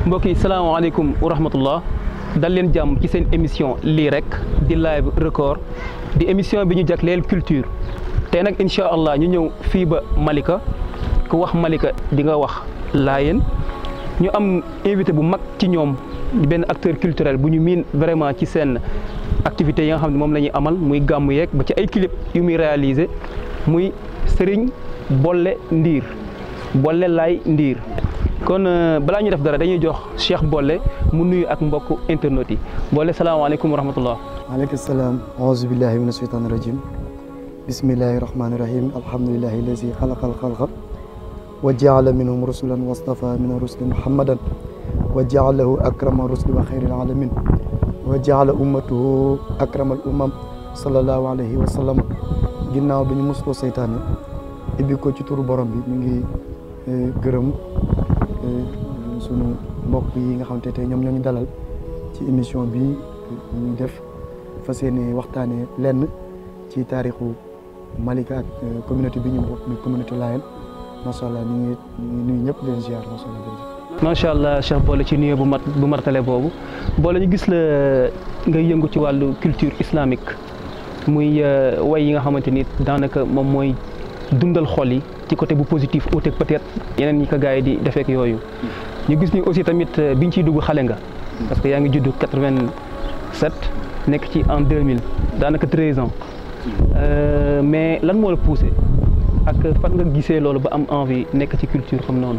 mbokk yi salaamaaleykum wa rahmatullah dal leen jàmm ci seen émission lii rek di live record di émission bi ñu jagleel culture tey nag incha allah ñu ñëw fii ba Malika ku wax Malika di nga wax Laayeen ñu am invité bu mag ci ñoom benn acteur culturel bu ñu miin vraiment ci seen activités yi nga xam ne moom la ñuy amal muy gàmmu yeeg ba ci ay clip yu muy réaliser muy Serigne Bollé Ndir Bollé Laye Ndir kon balaa ñu def dara dañuy jox Cheikh Bollé mu nuyu ak mbokk internautes yi Bollé salaamaaleykum wa rahmatullah. waaleykum salaam auzu billahi mina shaytaani rajim bismillahi rahmaani rahim alhamdulillahi lazi xalaqal xalqa wa jaala minhum rusulan wastafa min rusuli muhammadan wa jaalahu akrama rusuli wa xayril alamin wa jaala ummatuhu akramal umam sallallahu alayhi wa sallam ginnaaw bi ñu musloo seytaane ibbi ko ci turu borom bi ñu ngi gërëm sunu mbokk yi nga xamante te ñoom ñoo ñu dalal ci émission bi ñu def fas yéene waxtaanee lenn ci taarixu Malika ak communauté bi ñu bokk muy communauté Layène macha allah ñu ngi nuyu ñëpp leen ziar macha allah. macha allah Cheikh Bollé ci nuyoo bu martale boobu Bollé ñu gis la ngay yëngu ci wàllu culture islamique muy way yi nga xamante ni daanaka moom mooy dundal xol yi ci côté bu positif uute peut-être yeneen ñi ko gars yi di defeek yooyu ñu gis ni aussi tamit biñ ciy dugg xale nga parce que yaa ngi judd 87 nekk ci en 2000 daanaka 13 ans mais lan moo la poussé ak fan nga gisee loolu ba am envie nekk ci culture xam noonu.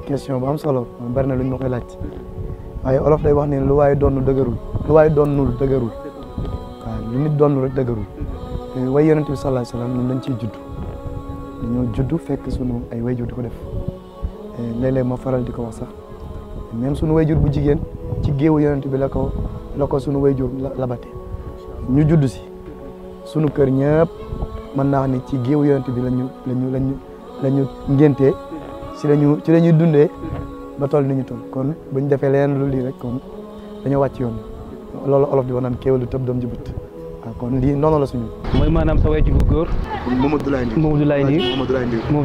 question bu am solo bari na lu ñu ma koy laaj waaye olof day wax ne lu waaye doon dëgërul lu waaye doonul dëgërul waaw lu nit doonul rek dëgërul way yonent bi sallallahu alayhi wasallam ñun dañ ciy judd dañoo judd fekk sunu ay wayjur di ko def léeg-léeg ma faral di ko wax sax même sunu wayjur bu jigéen ci géewu yonent bi la ko sunu wayjur labate ñu judd si sunu kër ñëpp mën naa wax ni ci géewu yonent bi lañu ngéntee ci lañuy dundee ba toll ni ñu toll kon buñ defee leen lu lii rek kon dañoo wàcc yoon loolu olof di wax naan kéwélu tëb doom ji bët waaw kon lii noonu la suñu. mooy maanaam sa wayjur bu góor. Mamadou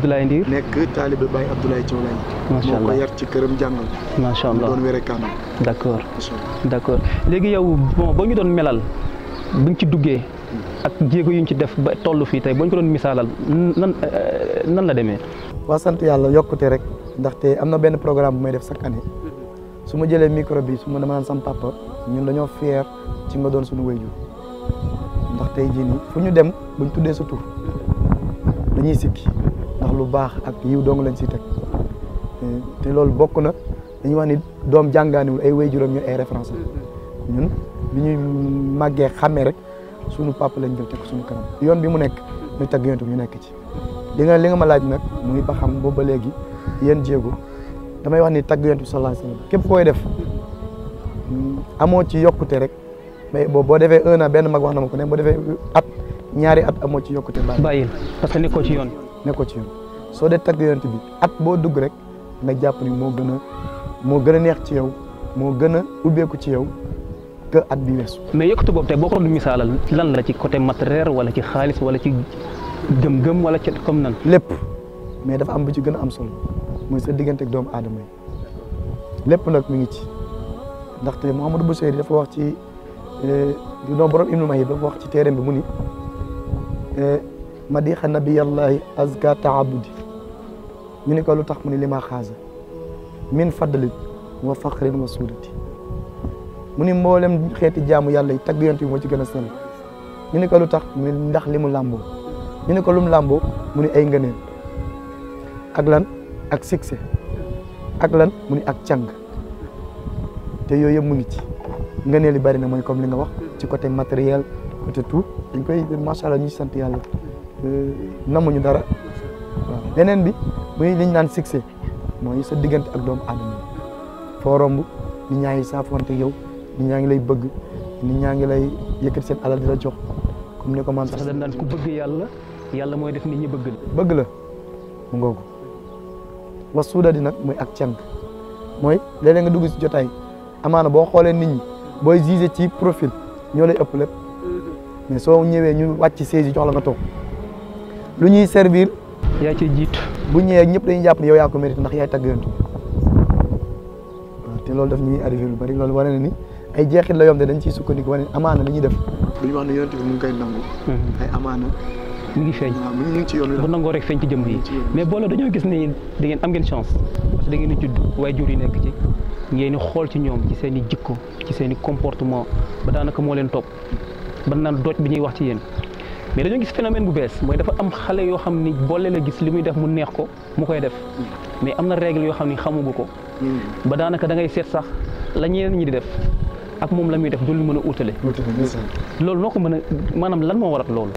Laye Ndir nekk taalibe Baye Abdoulaye Thiaw Laye. macha allah moo ko yar ci këram jàngal. macha allah doon wéré kaamam. d'accord d'accord léegi yow bon boo ñu doon melal buñ ci duggee ak jéego yuñ ci def ba toll fii tey boo ñu ko doon misaalal nan la demee. waa sant yàlla yokkute rek ndaxte am na benn programme bu may def chaque année su ma jëlee micro bi su ma dama naan sam papa ñun dañoo fier ci nga doon suñu wayjur ndax tey jii nii fu ñu dem buñ tuddee sa tur dañuy sikki ndax lu baax ak yiw dong lañ si teg te loolu bokk na dañuy wax ni doom jàngaaniwul ay wayjuram ñu ay référence ñun bi ñuy màggee xàmmee rek suñu papa lañ jël teg suñu kanam yoon bi mu nekk ñu teg yoon ñu nekk ci li nga ma laaj nag muy ba xam boobu ba léegi yéen jéego damay wax ni tagg yonent bi sallallahu alayhi wasallam képp koy def amoo ci yokkute rek mais boo defee 1 an benn mag wax na ma ko ne boo defee ñaari at amoo ci yokkute bàyyil parce que nekkoo ci yoon soo dee tagg yonent bi at boo dugg rek nga jàpp ni moo gën a neex ci yow moo gën a ubbeeku ci yow que at bi weesu. mais yokkute boobu tey boo ko doon misaalal lan la ci côté matériel wala ci xaalis wala ci gëm-gëm wala ci comme nan. lépp mais dafa am bu ci gën a am solo mooy sa diggante ak doomu aadama yi lépp nag mi ngi ci ndaxte Mouhamadou Bousayri dafa wax ci doom borom Ibnu Mahib dafa wax ci téereem bi mu ni madixa nabiyallahi azka taabudi ñu ni ko lu tax mu ni li ma xaasa min fadlit wa faqrin wa suudati mu ni mboolem xeeti jaamu yàlla yi tagg yonent bi moo ci gën a sell ñu ni ko lu tax mu ni ndax li mu làmboo ñu ni ko lum làmboo mu ni ay ngëneel ak lan ak succès ak lan mu ni ak càng te yooyu yëpp mu ngi ci ngëneel yi bari na mooy comme li nga wax ci côté matériel côté tout dañ koy macha allah ñuy sant yàlla namuñu dara waaw beneen bi muy liñ naan succès mooy sa diggante ak doomu aadama foo romb nit ñaa ngi saafonte yow nit ñaa ngi lay bëgg nit ñaa ngi lay yëkkati seen alal di la jox comme ni ko maam sax dañ naan ku bëgg yàlla mooy def nit ñi bëgg la. bëgg la mu ngoogu wa suuda di nag mooy ak càng mooy léeg-léeg nga dugg si jotaay amaana boo xoolee nit ñi booy gisé ci profil ñoo lay ëpp lépp mais soo ñëwee ñu wàcc siège yi jox la nga toog lu ñuy servir. yaa ciy jiitu. bu ñëwee ñëpp dañuy jàpp ne yow yaa ko mérite ndax yaay tagg yonent bi waaw te loolu daf ñuy arrivé lu bari loolu wane na ni ay jeexit la yom de dañ ciy sukkandiku wane amaana li ñuy def lu ñu wax ne yonent bi mu ngi koy nangu ay amaana mi ngi feeñ waaw mi ngi ci yoon wi bu nangoo rek feeñ ci jëm yi mais boole dañoo gis ni da ngeen am ngeen chance parce que da ngeen di judd waaye jur yi nekk ci ngeen di xool ci ñoom ci seen i jikko ci seen i comportement ba daanaka moo leen topp ba naan dooj bi ñuy wax ci yéen mais dañoo gis phénomène bu bees mooy dafa am xale yoo xam ni boole la gis li muy def mu neex ko mu koy def mais am na règle yoo xam ni xamugu ko ba daanaka da ngay seet sax la ñeneen ñi di def ak moom la muy def du lu mën a utale loolu noo ko mën a maanaam lan moo waral loolu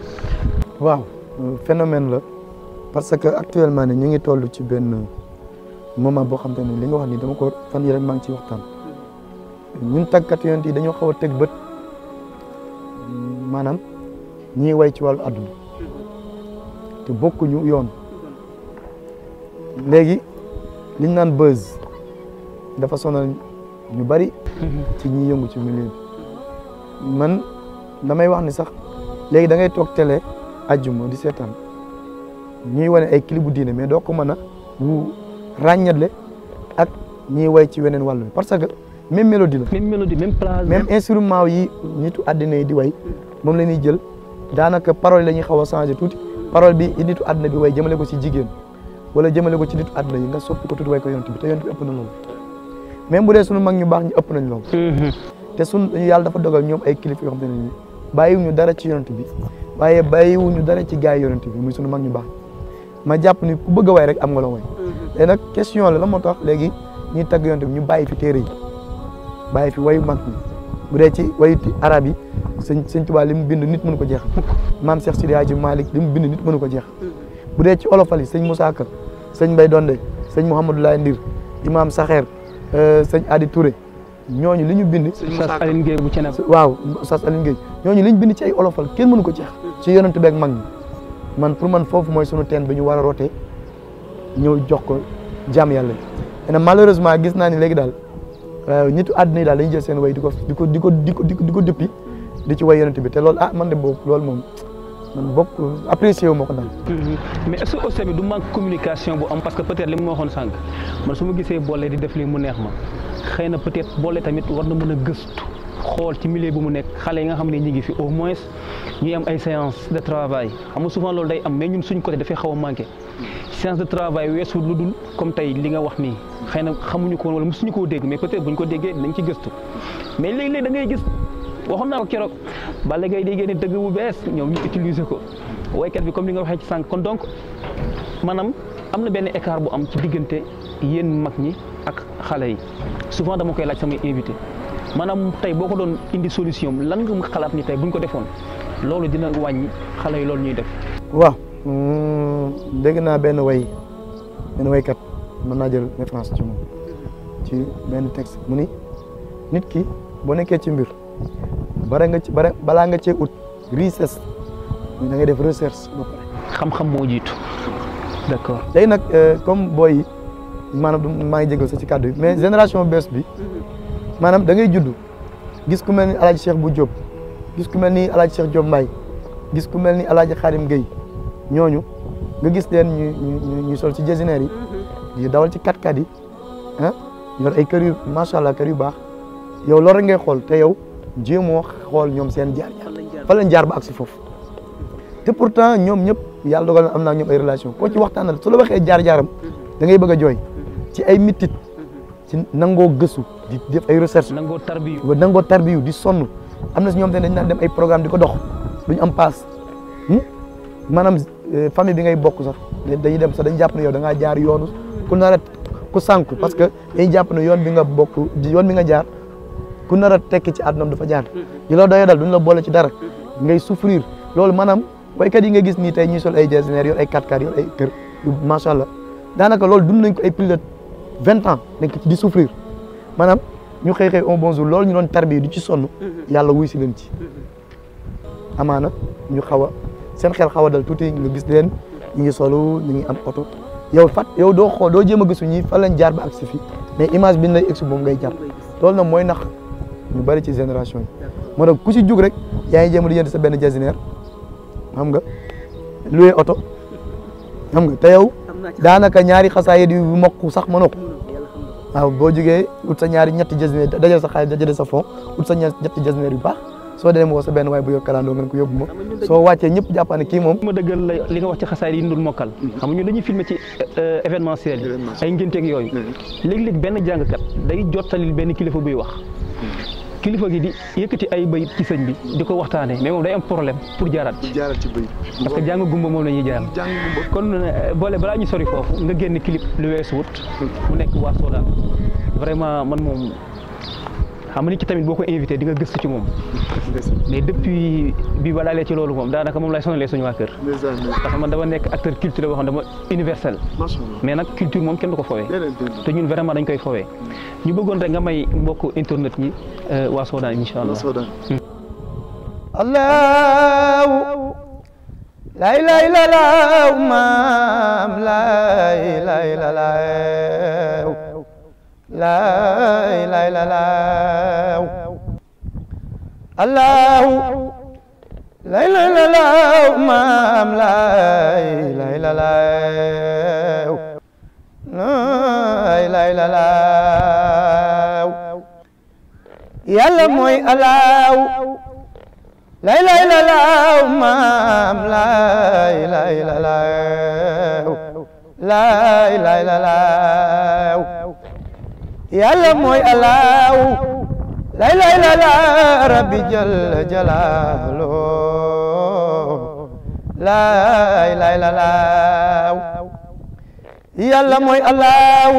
waaw phénomène la parce que actuellement ne ñu ngi toll ci benn moment boo xam te ne li nga wax ni dama ko fan yi rek maa ngi ciy waxtaan ñun tàggat yonent yi dañoo xaw a teg bët maanaam ñii way ci wàllu àdduna te bokkuñu yoon léegi liñ naan buzz dafa sonal ñu bari ci ñi yëngu ci milieu bi man damay wax ni sax léegi da ngay toog télé ajjuma di seetaan ñuy wane ay clip bu diine mais doo ko mën a wu ràññatle ak ñiy way ci weneen wàllu parce que même mélodie la. même mélodie même place même instrument yi nitu àddina yi di way moom la ñuy jël daanaka parole la ñuy xaw a changé tuuti parole bi nitu àddina bi way jëmale ko ci jigéen wala jëmale ko ci nitu àddina yi nga soppi ko tuuti way ko yonent bi te yonent bi ëpp na loolu même bu dee sunu mag ñu baax ñu ëpp nañ loolu. te sunu yàlla dafa dogal ñoom ay kilifa yoo xam te ne nii bàyyiwuñu dara ci yonent bi waaye bàyyiwuñu dara ci gaay yonent bi muy sunu mag ñu baax ma jàpp ni ku bëgg a way rek am nga loo way. léegi nag question la moo tax léegi ñuy tagg yonent bi ñu bàyyi fi téere yi bàyyi fi wayu mag ñi bu dee ci wayu arab yi sëñ Tuubaa li mu bind nit mënu ko jeexal maam Cheikh Sidi Hadji Malick li mu bind nit mënu ko jeexal bu dee ci olofal yi sëñ Moussa Ka sëñ Mbay Donde sëñ Mouhamadou Laye Ndir imam Saxeer sëñ Adi Touré ñooñu li ñu bind Oustaz Aline Gueye bu Ceneb waaw Oustaz Aline Gueye ñooñu li ñu bind ci ay olofal kenn mënu ko jeexal ci yonent beeg mag ñi man pour man foofu mooy sunu teen bi ñu war a rootee ñëw jox ko jàmm yàlla yi malheureusement gis naa ni léegi daal ñitu àddina yi daal dañuy jël seen way di ko dëppi di ci way yonent bi te loolu man de boobu loolu moom man bokk apprécié wu ma ko daal. mais est-ce que aussi du manque communication bu am parce que peut-être li mu waxoon sànq man su ma gisee boole di def lii mu neex ma xëy na peut-être boole tamit war na mën a gëstu xool ci milieu bu mu nekk xale yi nga xam ne ñi ngi fi au moins ñuy am ay séance de travail xam nga souvent loolu day am mais ñun suñ côté dafay xaw a manqué séance de travail weesu lu dul comme tey li nga wax nii xëy na xamuñu ko woon wala mosuñu koo dégg mais peut-être buñ ko déggee nañ ci gëstu mais léeg-léeg da ngay gis waxoon naa ko keroog Balla Gaye day génne dëgg bu bees ñoom ñu utiliser ko waykat bi comme li nga waxee ci sànq kon donc maanaam am na benn écart bu am ci diggante yéen mag ñi ak xale yi souvent dama koy laaj samay invité maanaam tey boo ko doon indi solution lan nga xalaat ni tey buñ ko defoon loolu dina wàññi xale yi loolu ñuy def. waaw dégg naa benn waykat mën naa jël référence ci moom ci benn texte mu ni nit ki boo nekkee ci mbir balaa nga cee ut recherche da ngay def recherche ba pare. xam-xam moo jiitu d'accord. léegi nag comme booy yi maanaam maa ngi jégal sa ci kàddu yi mais génération bees bi maanaam da ngay judd gis ku mel ni El Hadj Cheikh bu Diop gis ku mel ni El Hadj Cheikh Diop Mbaye gis ku mel ni El Hadj Khadim Gueye ñooñu nga gis leen ñu sol ci jasineer yi di dawal ci 4x4 yi yor ay kër yu macha allah kër yu baax yow loolu rek ngay xool te yow jéemoo xool ñoom seen jaar-jaar fa leen jaar ba ak si foofu te pourtant ñoom ñëpp yàlla dogal na am naa ñoom ay relation koo ci waxtaanal su la waxee jaar-jaaram da ngay bëgg a jooy ci ay mitit ci nangoo gëstu di def ay recherche nangoo tarbiyu di sonn am na si ñoom te dañ naan dem ay programme di ko dox duñu am paas maanaam famille bi ngay bokk sax dañuy dem sax dañ jàpp ne yow da ngaa jaar yoonu ku nar a ku sànku parce que dañuy jàpp ne yoon bi nga bokk yoon bi nga jaar ku nar a tekki ci àddunaam dafa jaar yi la doyee dal duñ la boole ci dara ngay souffrir loolu maanaam waykat yi nga gis nii tey ñuy sol ay jasineer yor ay 4x4 yor ay kër macha allah daanaka loolu dund nañ ko ay plus de 20 ans nekk ci di souffrir maanaam ñu xëy un bon jour loolu ñu doon tarbi du ci sonn yàlla wuy si leen ci amaana ñu xaw a seen xel xaw a dal tuuti nga gis leen ñu ngi solu ñu ngi am oto yow doo xool doo jéem a gisu ñi fan lañ jaar ba agsi fii mais image bi ñu lay egsi moom ngay jàpp loolu nag mooy nax ñu bari ci génération yi moo tax ku si jug rek yaa ngi jéem a di jënd sa benn jasineer xam nga loué oto xam nga te yow daanaka ñaari xasaayid yu mokk sax mënoo ko waaw boo jugee ut sa ñaari ñetti jasineer dajale sa xaalis dajale sa fond ut sa ñetti jasineer yu baax soo demee woo sa benn waay bu yor kalandoo nga ko yóbbu ma soo wàccee ñëpp jàpp ne kii moom ma dëggal la li nga wax ci xasaayid yi ñu dul mokkal xam nga ñun dañuy filmer ci événementiel yi ay ngénteeg yooyu léeg-léeg benn jàngkat day jottalil benn kilifa buy wax kilifa gi di yëkkati ay bayit ci sëñ bi di ko waxtaanee mais moom day am problème pour jaaraat ci bayit parce que jàng gumba moom la ñuy jaar kon boole balaa ñu sori foofu nga génn clip lu weesu wut mu nekk waa Soodaan vraiment man moom xam nga nit ki tamit boo ko invité di nga gëstu ci moom mais depuis bi ba daalee ci loolu moom daanaka moom lay sonalee suñu waa kër parce que man dama nekk acteur culturel boo xam dama universel mais nag culture moom kenn du ko fowee te ñun vraiment dañ koy fowee ñu bëggoon rek nga may mbokk internet ñi waa Soodaan incha allah allahu la ilaha illallah maam la ilaha illallah la ilaha illallah allahu la ilaha illallah maam la ilaha illallah la ilaha illallah yàlla mooy allahu la ilaha illallah maam la ilaha illallah la ilaha illallah yàlla mooy allahu la ilaha illallah rabbi jalla jalaaluhu la ilaha illallah yàlla mooy allahu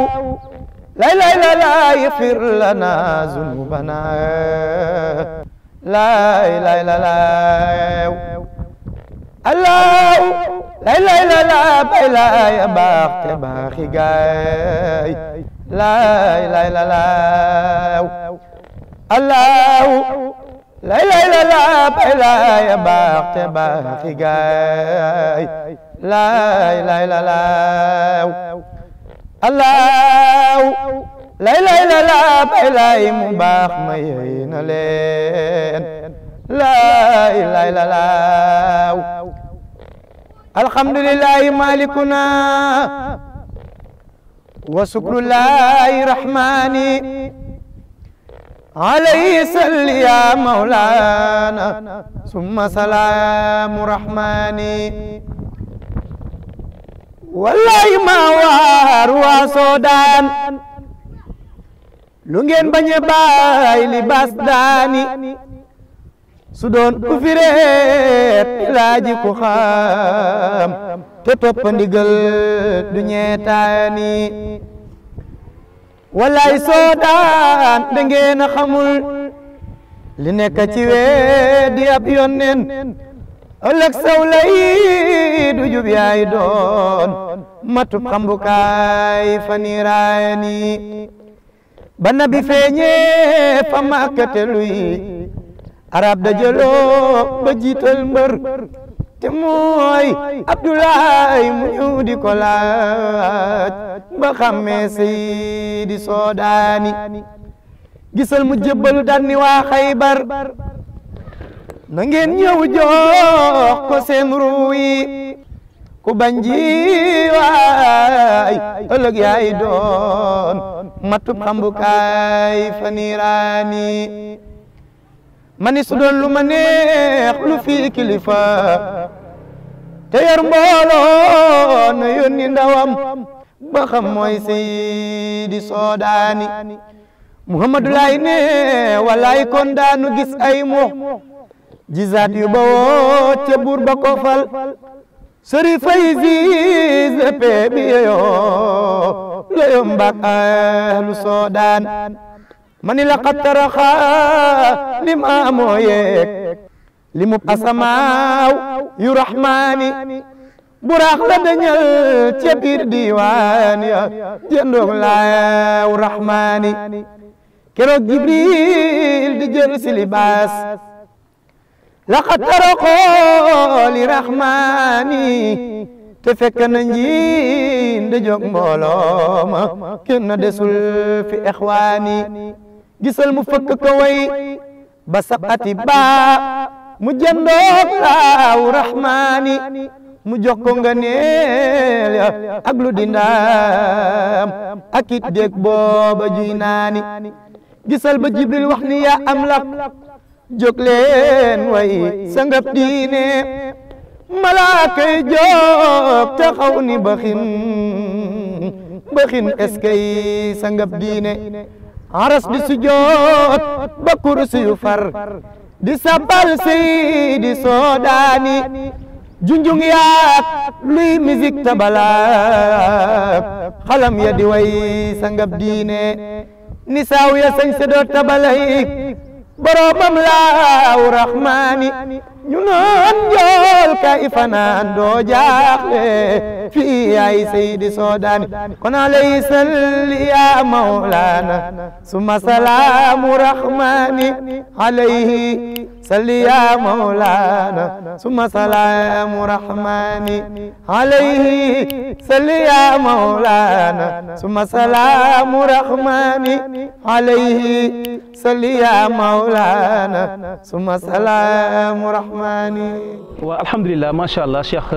la ilaha illallah yaghfir lana zunubana la ilaha illallah allahu la ilaha illallah bayla ya baax te baaxi gaay la ilaha illallah allahu la ilaha illallah bayla ya baax te baaxi gaay la ilaha illallah allahu la ilaha illallah bayla mu baax ma yey na leen la ilaha illallah alhamdulillahi malikuna wa shukrullahi rahmani alayhi salli ya maulana summa salamu rahmani wallahi ma waar waa Soodaan lu ngeen bañe baay li baas daani su doon ku fireet laaji ku xam te topp ndigal du ñeetaani wallaay Soodaan da ngeen a xamul li nekk ci wedi ab yonnen ëllëg saw lay du jub yaay doon matub xambukaay fa niiraani ba nabi feeñee fa Makka luy arab da jëloo ba jiital mbër te mooy Abdoulaye mu ñëw di ko laaj ba xammee Seydi Soodaani gisal mu jëbbalu daan ni waa Xaybar na ngeen ñëw jox ko seen ruuyi ku bañ ji waay ëllëg yaay doon matub xambukaay fa niiraani mani su doon lu ma neex lu fi kilifa te yor mbooloo na yónni ndawam ba xam mooy Seydi Soodaani Muhammadu laay ne walaay kon daanu gis ay mo jizaat yu bawoo ca buur ba ko fal sëri fay ziiz pe bi yoo la yombak ahlu Soodaan mani laqad taraxa lim amoo yeeg li mub asamaaw yu rahmaani buraax la dañal ca biir diiwaan ya jëndoog laaw rahmaani keroog Jibril di jël si libaas laqad taraqoo li rahmaani te fekk na njiin da jóg mbooloo ma kenn desul fi ixwaani gisal mu fëkk ko way ba sabati baa mu jëndoog laaw rahmaani mu jox ko nga neel ya ak lu di ndaam ak it dégg booba juy naani gisal ba Jibril wax ni yaa am lak jóg leen way sangab diine malaaka yi jóg taxaw ni baxin eskay sangab diine aras di sujoot ba kursi yu far di sabal Seydi Sodaani junjung yaak luy musique tabalaak xalam ya di way sangab diine ni saaw ya sañ se doo tabalay boromam laaw rahmaani ñu naan jool kay fanaan doo jaaxle fii ay Seydi Sodaani kon alayhi salli ya mawlana summa salaamu rahmaani alayhi salli ya mawlana summa salaamu rahmaani alayhi salli ya mawlana summa salaamu rahmaani alayhi salli ya mawlana summa salaamu rahmaani. waaw alhamdulilah macha allah Cheikh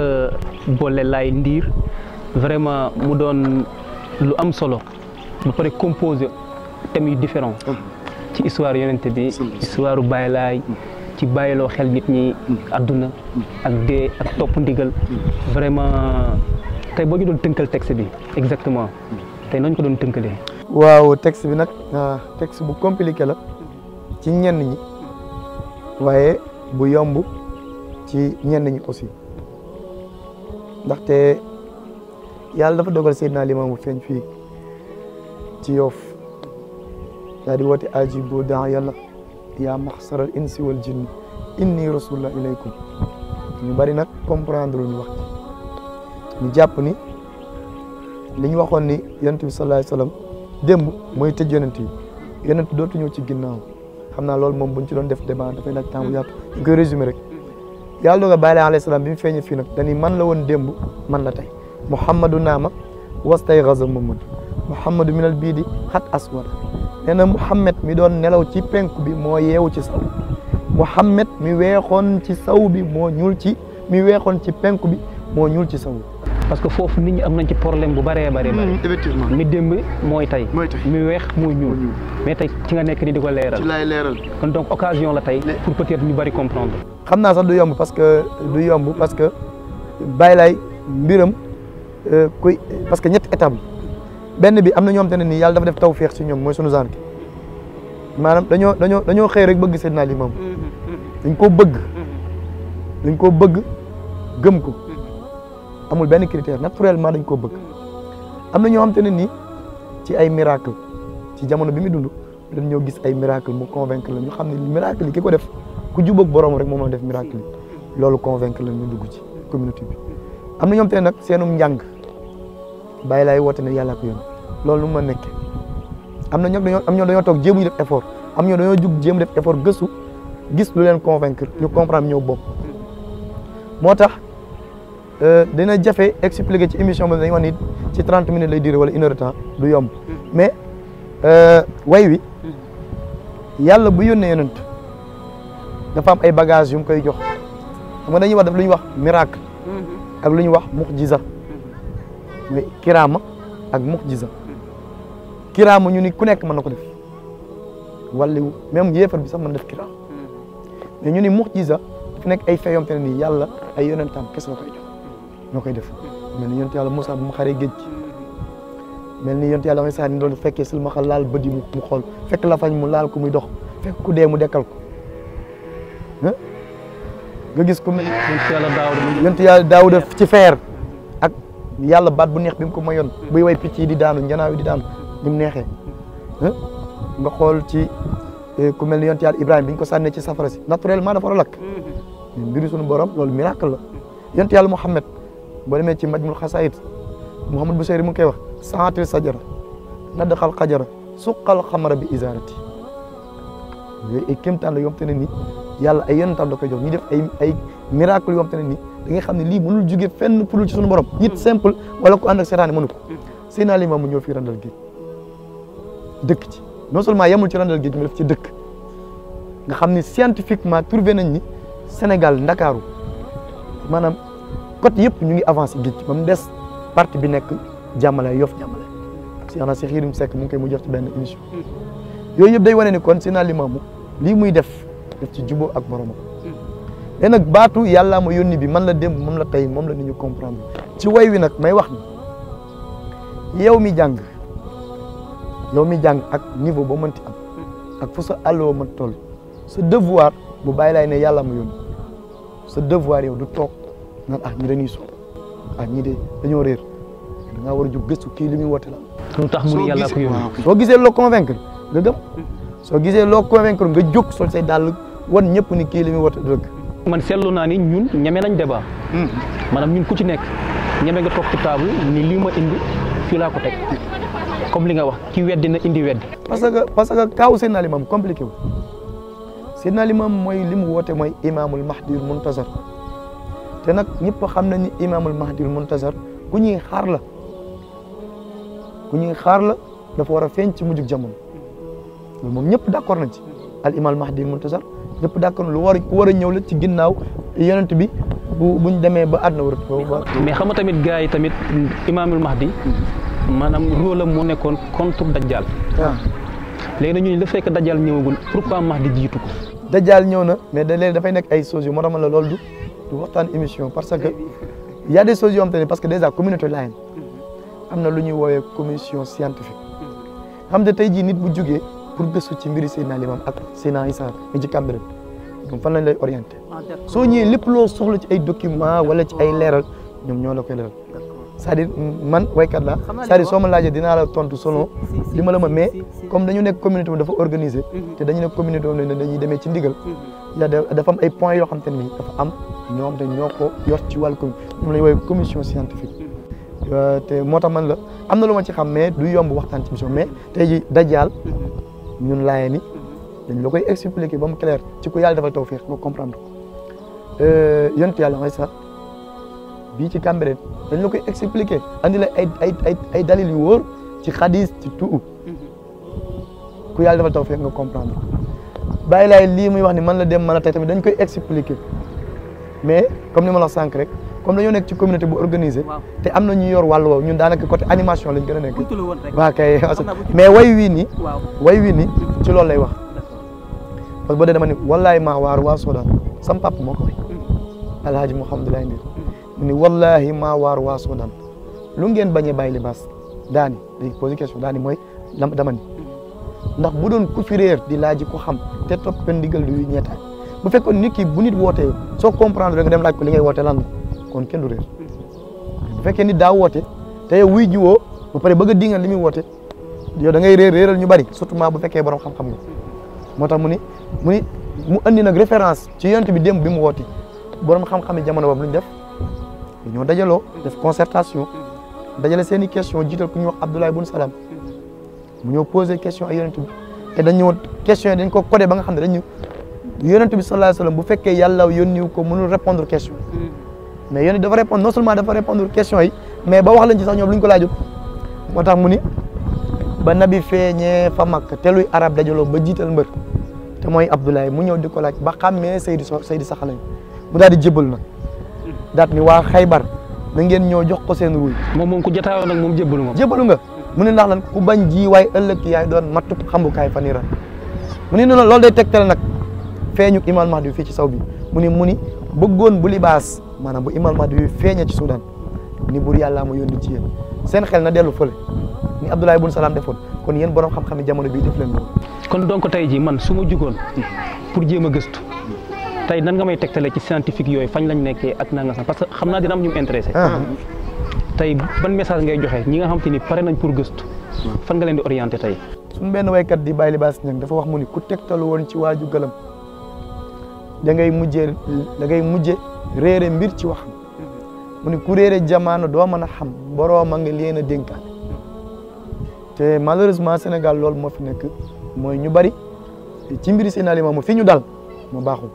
Bolle Laye Ndir vraiment mu doon lu am solo ba pare composé thèmes yu différents ci histoire yonente bi histoire Baye Laye ci bàyyiloo xel nit ñi àdduna ak dee ak topp ndigal vraiment tey boo ñu doon tënkal texte bi exactement tey nañ ko doon tënkalee. waaw texte bi nag texte bu compliqué la ci ñenn ñi waaye bu yomb ci ñenn ñi aussi ndaxte yàlla dafa dogal Seydina Limaamu feeñ fii ci Yoff daa di woote ajibu daa yàlla yaa maxsaral insi wal jinni inni rasulullah ilaykum ñu bari nag comprendre lu ñu wax ñu jàpp ni li ñu waxoon ni yonent bi sallallahu alayhi wasallam démb mooy tëj yonent yi yonent dootu ñëw ci ginnaaw xam naa loolu moom buñ ci doon def débat dafay nag temps bu yaatu ñu koy résumé rek yàlla dogal Baye Laye alayhi salaam bi mu feeñee fii nag dañuy man la woon démb man la tey Muhammadu naama wastay gaza Muhammad Muhammadu minal bii di xat aswada nee na Muhammad mi doon nelaw ci penku bi moo yeewu ci saw Muhammad mi weexoon ci saw bi moo ñuul ci mi weexoon ci penku bi moo ñuul ci saw bi. parce que foofu nit ñi am nañ ci problème bu bëree bëri. effectivement mi démb mooy tey. mi weex mooy ñuul. mais tey ci nga nekk ni di ko leeral. ci laay leeral. kon donc occasion la tey. pour peut-être ñu bëri comprendre. xam naa sax du yomb parce que Baye Laye mbiram parce que ñetti étape benn bi am na ñoom te ne nii yàlla dafa def tawfeex ci ñoom mooy sunu genre maanaam dañoo xëy rek bëgg Seydina Limaamu dañ koo bëgg gëm ko amul benn critère naturellement dañ koo bëgg am na ñoo xam te ne nii ci ay miracle ci jamono bi muy dund dañ ñoo gis ay miracle mu convaincre la ñu xam ne miracle yi ki ko def ku jubóog borom rek moom moo def miracle yi loolu convaincre la ñu dugg ci communauté bi am na ñoom te ne nag seenum njàng Baye Laye woote ne yàlla ko yoon loolu lu ma nekkee am na ñoom dañoo toog jéemuñu def effort am ñoo dañoo jug jéem def effort gëstu gis lu leen convaincre ñu comprendre ñëw bopp moo tax dina jafe expliquer ci émission bi dañuy wax ni ci 30 minutes lay durer wala 1 heure de temps du yomb mais way wi yàlla bu yónnee yonent dafa am ay bagages yu mu koy jox xam nga dañuy wax daf lu ñuy wax miracle ak lu ñuy wax mu'jiza mais kiraama ak mu'jiza kiraama ñu ni ku nekk mën na ko def wala même yéefar bi sax mën na def kiraama mais ñu ni mu'jiza dafa nekk ay fayom te ne nii yàlla ay yonentam kese la koy jox ñoo koy def mel ni yonent yàlla Moussa bu mu xaree géej gi mel ni yonent yàlla Isaa ni doon fekkee silmaxa laal bët yi mu xool fekk la fañ mu laal ko muy dox fekk ku dee mu dekkal ko nga gis ku mel yonent yàlla Daawuda ci feer ak yàlla baat bu neex bi mu ko mayoon buy way picc yi di daanu njanaaw yi di daanu ni mu neexee nga xool ci ku mel ni yonent yàlla Ibrahima bi ñu ko sànnee ci safara si naturellement dafa war a lakk mbiru suñu borom loolu miracle la yonent yàlla Muhammad boo demee ci majmul xasaayid Muhammad Busayri mu ngi koy wax saatil sajara nadxal xajara suqal xamara bi isaarati yooyu ay kéemtaan la yoo xamante ne ni yàlla ay yonentam da koy jox ñu def ay miracle yoo xamante ne ni da ngay xam ne lii mënul jóge fenn pour ci suñu borom nit simple wala ko ànd ak seetaane mënu ko Seydina Limaamu ñëw fii randal géej dëkk ci non seulement yemul ci randal géej mu def ci dëkk nga xam ni scientifiquement trouvé nañ ni Sénégal Ndakaaru maanaam côté yëpp ñu ngi avancé géej ba mu des partie bi nekk jàmmale Yoff jàmmale si ana Cheikh Yérim Seck mu ngi koy mu jox ci benn émission yooyu yëpp day wane ni kon Seydina Limaamu lii muy def ci jubóo ak boromam mais nag baatu yàllaa ma yónni bi man la démb moom la tey moom la nit ñu comprendre ci way wi nag may wax ni yow mi jàng ak niveau ba mënti am ak fu sa àlloo mën toll sa devoir bu bàyyi laay ne yàlla ma yónni sa devoir yow du toog naan ñi dañuy so ñi de dañoo réer da ngaa war a jóg gëstu kii li muy woote la lu tax mu ne yàlla ko yónni soo gisee loo convaincre nga gëm soo gisee loo convaincre nga jóg sol say dàll wan ñëpp ni kii li muy woote dëgg man seetlu naa ni ñun ñeme nañ débat maanaam ñun ku ci nekk ñeme nga toog ci table ni lii ma indi fii laa ko teg comme li nga wax ki weddi na indi weddi parce que kaaw Seydina Limaamu compliqué wu Seydina Limaamu mooy li mu woote mooy imaamul mahdiyul muntazar te nag ñëpp xam nañ ni imaamul mahdiyul muntazar ku ñuy xaar la dafa war a feeñ ci mujjug jamono loolu moom ñëpp d'accord nañ ci al imaamul mahdiyul muntazar ñëpp d'accord lu war a ñëw la ci ginnaaw yonent bi buñ demee ba àdduna war a mais xam nga tamit gars yi tamit imaamul mahdi maanaam rôle am moo nekkoon contre dajjal léegi nag ñu la fekk dajjal ñëwagul pourquoi mahdi jiitu ko dajjal ñëw na mais léegi dafay nekk ay choses yu moo tax la loolu du waxtaan émission parce que y a des choses yoo xam te ne parce que déjà communauté Layène am na lu ñuy woowee commission scientifique xam ne tey jii nit bu jugee pour gëstu ci mbiri Seydina Limaamu ak Seydina Issa mi ci Cambérène donc fan lañ lay orienté soo ñëwee lépp loo soxla ci ay documents wala ci ay leeral ñoom ñoo la koy leeral c'est-à-dire man waykat la c'est-à-dire soo ma laajee dinaa la tontu selon li ma la ma mais comme dañu nekk communauté bi dafa organisé te dañu nekk communauté boobu ne dañuy demee ci ndigal dafa am ay points yoo xam te ni dafa am ñoo xam te ñoo ko yor ci wàllu commune ñoom la ñu woowee commission scientifique te moo tax man la am na lu ma ci xam mais du yomb waxtaan ci émission mais tey ji dajjaal ñun laayee ni dañ la koy expliquer ba mu clair ci ko yàlla defal tawfiq nga comprendre ko yonent yàlla ngay sax bii ci Cambérène dañ la koy expliquer andi la ay dalil yu wóor ci xadis ci tout ku yàlla defal tawfiq nga comprendre bàyyi laay lii muy wax ni man la dem man la tey tamit dañ koy expliquer mais comme ni ma la wax sànq rek comme dañoo nekk ci communauté bu organisé te am na ñu yor wàllu woowu ñun daanaka côté animation lañ gën a nekk waaw kay mais way wii ni ci loolu lay wax parce que boo dee dama ni wallahi maa waar waa Soodaan sam papa moo ko way alhaaji Mouhamadulaay Ndir mu ni wallahi maa waar waa Soodaan lu ngeen bañee bàyyi libaas daani day posé question daani mooy dama ni ndax bu doon ku fi réer di laaji ko xam te topp ndigal du ñeetaay bu fekkoon nit ki bu nit wootee soo comprendre rek nga dem laaj ko li ngay woote lan kon kenn du réer bu fekkee nit daa woote te yow wuy jiwoo ba pare bëgg a dingal li muy woote yow da ngay réeral ñu bari surtout bu fekkee borom xam-xam nga moo tax mu andi nag référence ci yonent bi démb bi mu woote borom xam-xam yi jamono boobu lu ñu def ñoo dajaloo def concertation dajale seen i question jiital ku ñuy wax Abdoulaye Bun Salam mu ñëw poser question ay yonent bi te dañ ñëw question yi dañ ko codé ba nga xam ne dañu yonent bi sallallahu alayhi wasallam bu fekkee yàlla yónniw ko mënul répondre question mais yonent dafa répondre non seulement dafa répondre question yi mais ba wax lañ ci sax ñoom lu ñu ko laajut moo tax mu ni ba nabi feeñee fa Makka te luy arab dajaloo ba jiital mbër te mooy Abdoulaye mu ñëw di ko laaj ba xàmmee Seydi Saxalañ mu daal di jébal nag daat ni waa Xaybar na ngeen ñëw jox ko seen ruuy moom ku jotaayoo nag moom jébalu nga mu ne ndax lan ku bañ ji waaye ëllëg yaay doon mattu xambukaay fanira mu ne loolu day tegtal nag feeñu Imaam Mahdi fii ci saw bi mu ni bëggoon bu libaas maanaam bu Imaam Mahdi bi feeñee ci Soudan ni buur yàllaa ma yónni ci yéen seen xel na dellu fële ni Abdoulaye Bun Salam defoon kon yéen borom xam-xam yi jamono bii def leen loolu. kon donc tey jii man su ma jugoon pour jéem a gëstu tey nan nga may tegtale ci scientifique yooyu fañ lañ nekkee ak nanga sax parce que xam naa dina am ñu mu intéressé. tey ban message ngay joxe ñi nga xam te ni pare nañ pour gëstu fan nga leen di orienté tey. suñu benn waykat di Baye Libaas Ñang dafa wax mu ni ku tegtalu woon ci waaju gëlam da ngay mujje réere mbir ci wax mu ni ku réere jamaano doo mën a xam boroom a nga leen a dénkaan te malheureusement Sénégal loolu moo fi nekk mooy ñu bari ci mbiri Seydina Limaamu fi ñu dal moo baaxul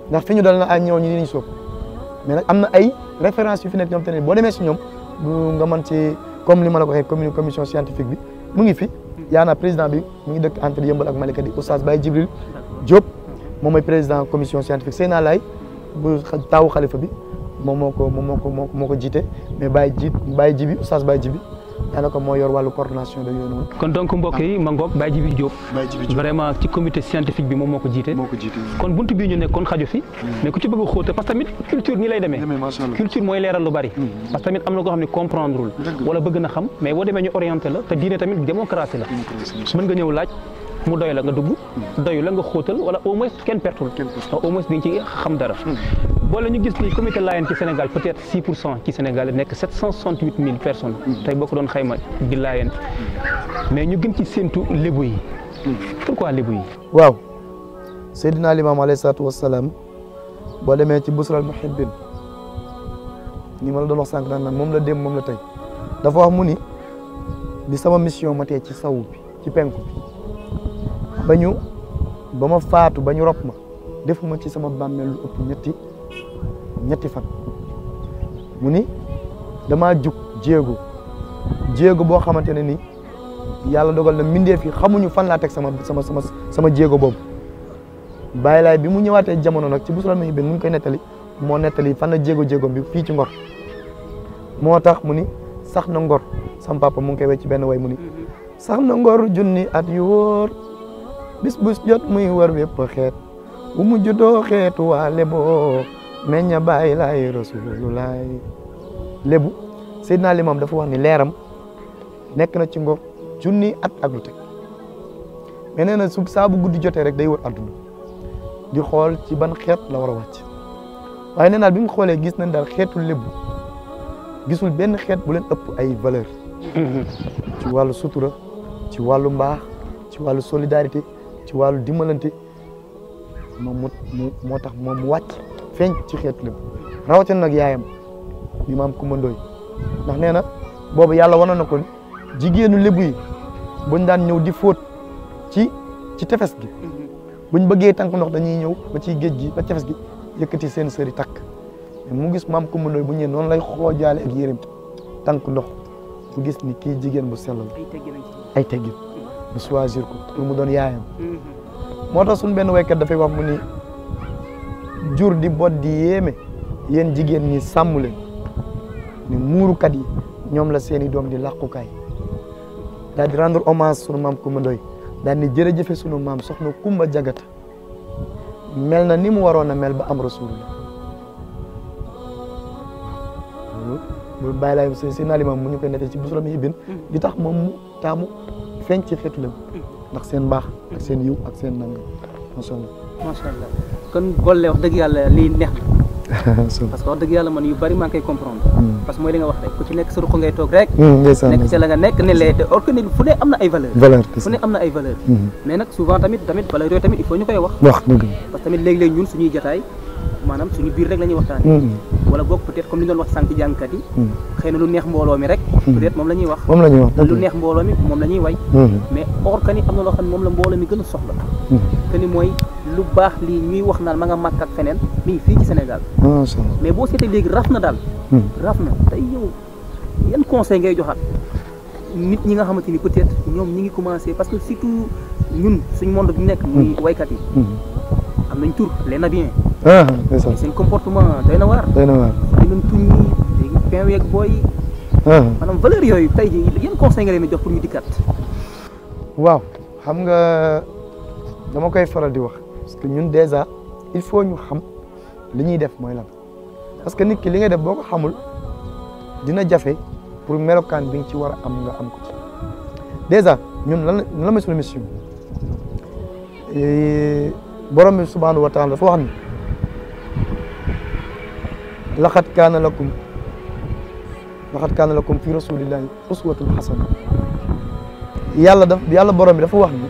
ndax fi ñu dal na ay ñëw ñu dinañ sóob mais nag am na ay références yu fi nekk ñoom te ne boo demee si ñoom nga mën ci comme li ma la ko waxee commission scientifique bi mu ngi fi yaana président bi mu ngi dëkk entre Yëmbal ak Malika di Oustaz Baye Djibril Diop moom mooy président commission scientifique Seyna Laay bu taawu xalifa bi moom moo ko jiite mais Baye Djibi Oustaz Baye Djibi daanaka moo yor wàllu coordination de yooyu noonu. kon donc mbokk yi ma ngoog Baye Djibi Diop vraiment ci comité scientifique bi moom moo ko jiite kon buntu bii ñu nekk kon xaju fi mais ku ci bëgg a xóote parce que tamit culture nii lay demee culture mooy leeral lu bari parce que tamit am na koo xam ne comprendrewul wala bëgg na xam mais boo demee ñu orienté la te diine tamit démocratie la mën nga ñëw laaj mu doy la nga dugg doyu la nga xóotal wala au moins kenn pertul au moins di nga ci xam dara boole ñu gis ni comité Layène ci Sénégal peut-être 6% ci Sénégal nekk 768 000 personnes tey boo ko doon xayma di Layène mais ñu gën ci séntu lébu yi pourquoi lébu yi waaw Seydina Limaamu alayhi salaatu wassalaam boo demee ci Busral Muhibbin ni ma la doon wax sànq naan moom la dem moom la tey dafa wax mu ni bi sama mission matee ci sawu bi ci penku bi ba ma faatu ba ñu rob ma defuma ci sama bàmmeel lu ëpp ñetti fan mu ni damaa jug jéego boo xamante ne ni yàlla dogal na mbindeef yi xamuñu fan laa teg sama jéego boobu bàyyi laay bi mu ñëwaatee jamono nag ci Busral Muhibbin mu ngi koy nettali moo nettali fan la jéego bi fii ci Ngor moo tax mu ni sax na Ngor sam papa mu ngi koy wecc ci benn way mu ni sax na Ngor junni at yu wóor bis bus jot muy wër wépp xeet bu mu juddoo xeetu waa Lebo meñña bàyyi laay Rasulullah Lebu Seydina Limam dafa wax ni leeram nekk na ci Ngor junni at ak lu teg mais nee na saa bu guddi jotee rek day wër adduna di xool ci ban xeet la war a wàcc waaye nee naa bi mu xoolee gis nañ daal xeetu Lebu gisul benn xeet bu leen ëpp ay valeur ci wàllu sutura ci wàllu mbaax ci wàllu solidarité ci wàllu dimbalante moom moo tax moom mu wàcc feeñ ci xeetu Lebu rawatina nag yaayam ni maam Kumba Ndooy ndax nee na boobu yàlla wane na ko jigéenu Lebu yi buñ daan ñëw di fóot ci tefes gi buñ bëggee tànk ndox dañuy ñëw ba ci géej gi ba tefes gi yëkkati seen sëri takk mu gis maam Kumba Ndooy bu ñëwee noonu lay xoojaale ak yéreem tànk ndox mu gis ni kii jigéen bu sell la ay teggin bu choisir ko pour mu doon yaayam moo tax suñu benn waykat dafay wax mu ni jur di bot di yéeme yéen jigéen ñi sàmm leen ni muurukat yi ñoom la seeni doom di làqukaay daal di rendre hommage sunu maam Kumba Ndooy daal di jërëjëfe sunu maam soxna Kumba Jagata mel na ni mu waroon a mel ba am Rasulullah loolu bàyyi laay Seydina Limam mu ñu koy nettee ci Busral Muhibbin di tax moom mu taamu feeñ ci xeetu Lebu ndax seen baax ak seen yiw ak seen nangam macha allah. macha allah kon Golle wax dëgg yàlla lii neex na. parce que wax dëgg yàlla man yu bari maa ngi koy comprendre. parce que mooy li nga wax rek ku ci nekk sa ruq ngay toog rek. nekk ci la nga nekk ne lee te or que ni fu ne am na ay valeur fu ne am na ay valeur mais nag souvent tamit valeur yooyu tamit il faut ñu koy wax. dëgg parce que tamit léegi-léegi ñun suñuy jotaay maanaam suñu biir rek la ñuy waxtaanee. wala boog peut-être comme li ñu doon wax sànq jàngkat yi. xëy na lu neex mbooloo mi rek. peut-être moom la ñuy wax. lu neex mbooloo mi moom la ñuy way. mais or que ni am na loo xam ne moom la mbooloo mi gën a soxla. que ni mooy lu baax lii ñuy wax naan ma nga màkk ak feneen mi ngi fii ci Sénégal. mais boo seetee léegi raf na daal. raf na tey yow yan conseil ngay joxaat nit ñi nga xamante ni peut-être ñoom ñi ngi commencé parce que surtout ñun suñ monde bi nekk. muy waykat yi. am nañ tur les nabiens. seen comportement doy na waar. doy na waar di leen tuñ ñi léegi fin weeg booy yi. maanaam valeur yooyu tey jii yan conseil nga leen di jox pour ñu dikkaat. waaw xam nga dama koy faral di wax parce que ñun déjà il faut ñu xam li ñuy def mooy lan parce que nit ki li nga def boo ko xamul dina jafe pour melokaan bi nga ci war a am nga am ko ci déjà ñun lan la mooy suñu mission borom bi subhanahu wa taala dafa wax ni laqad kaana lakum fi rasulillahi uswatun hasana yàlla borom bi dafa wax ni